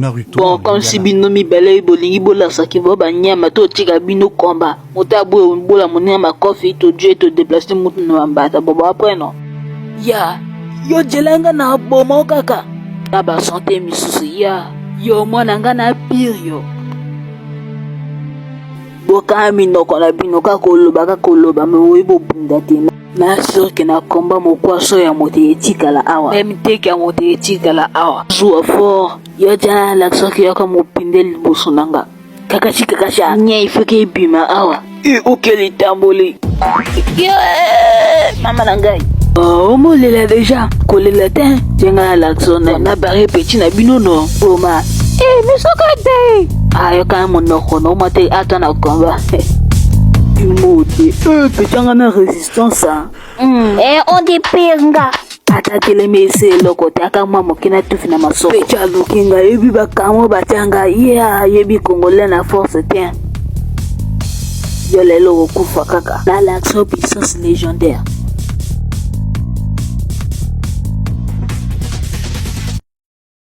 Naruto Bon, en comme si lingala. bino mibale bolingi bolasaki bo banyama to tika bino komba moto aboye bola moninga makofi to die to déplacer mutu na mbata bobo après non ya yo jela nga na boma kaka na ba santé misusu ya yo mwana nga na pire yo bokanga minoko na bino kaka koloba kaka koloba me oyi bobunda te na surke na komba mokwaso ya moto etikala awa meme teke ya moto etikala awa zuwa fort yo jana alakisaki yoka mopinde liboso na nga kakashi kakashi nya ifeke ebima awa e oke litamboli mama na ngai omolela deja kolela te te ngai alakisa na bare peti na bino no boma e misoka te ayoka monoko no mwa te ata na komba imote e petanga na résistance Eh, on dit pire nga. Ata telemi ese eloko te aka mwa moke na tufi na masoko peti aluki ngai yebi bakamwa batya ngai ye ayebi congolais na force te yo lelo okokufa kaka na l'action puissance légendaire.